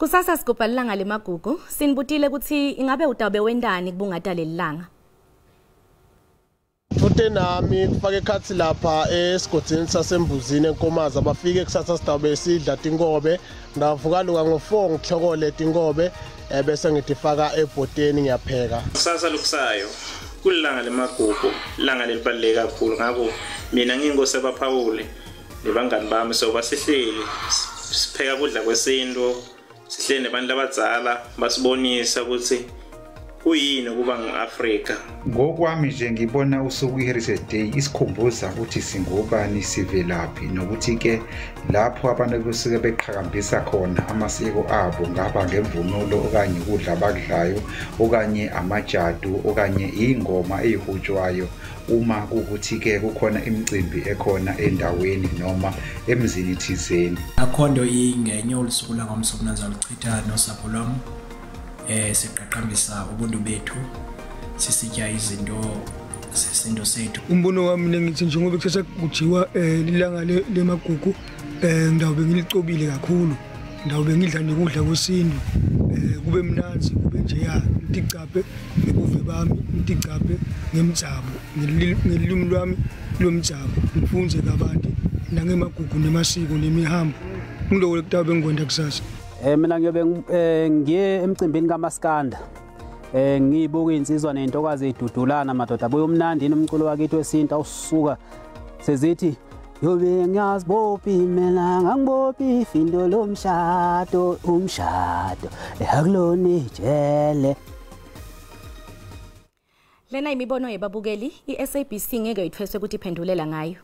Kusasa sigubha ilanga lemagugu, sinibutile ukuthi ingabe utabe wendani kubungata leli langa. Futhi nami kufake ekhathi lapha esigodini saseMbuzini eNkomazi abafike kusasa sidabe sidla tinkobe ndavuka luka ngo4 ngihlokole tinkobe bese ngidifaka ebhoteni ngiyapheka. Kusasa lokusayo kulilanga lemagugu, ilanga lelibaluleke kakhulu ngakho mina nginkosi abaphawule nebangani bami soba sihleli sipheka kudla kwesintu sihleli nabantu abadzala basibonisa ukuthi kuyini ukuba ngu-Afrika. Ngokwami nje ngibona usuku i-Heritage Day isikhumbuza ukuthi singobani, sivelaphi, nokuthi-ke lapho abantu besuke beqhakambisa khona amasiko abo, ngaba ngemvunulo okanye ukudla abakudlayo okanye amajadu okanye iy'ngoma ey'hutshwayo uma kuwukuthi-ke kukhona imicimbi ekhona endaweni noma emzini thizeni. Akho nto ingenye olusuku langomso kunazaluchitha nosapho lwam. Siqaqambisa ubuntu bethu, sisitya izinto zesintu sethu. Umbono wami mina ngithi njengoba kusasa kujiwa ilanga lemagugu, ngidawube ngilicobile kakhulu, ngidawube ngidla nekudla kwesintu, kube mnanzi, kube njeya, ngitigcabhe ngebuve bami, ngitigcabhe ngemdzabo, ngelimi lwami lomdzabo, ngifunze kabanti nangemagugu nemasiko nemihambo. Ngiloko kutawube ngikwenda kusasa. Mina ngiyobe ngiye emcimbini kaMaskanda, ngibuka insizwa nentokazi idudulana madoda buye umnandi nomculo wakithi wesintu awusuka sezithi yobe ngiyazibophi mina ngangibophi ifindo lomshado, umshado akulona ijele. Lena imibono yebabukeli, iSABC ngeke ithweswe ukuthi iphendulela ngayo.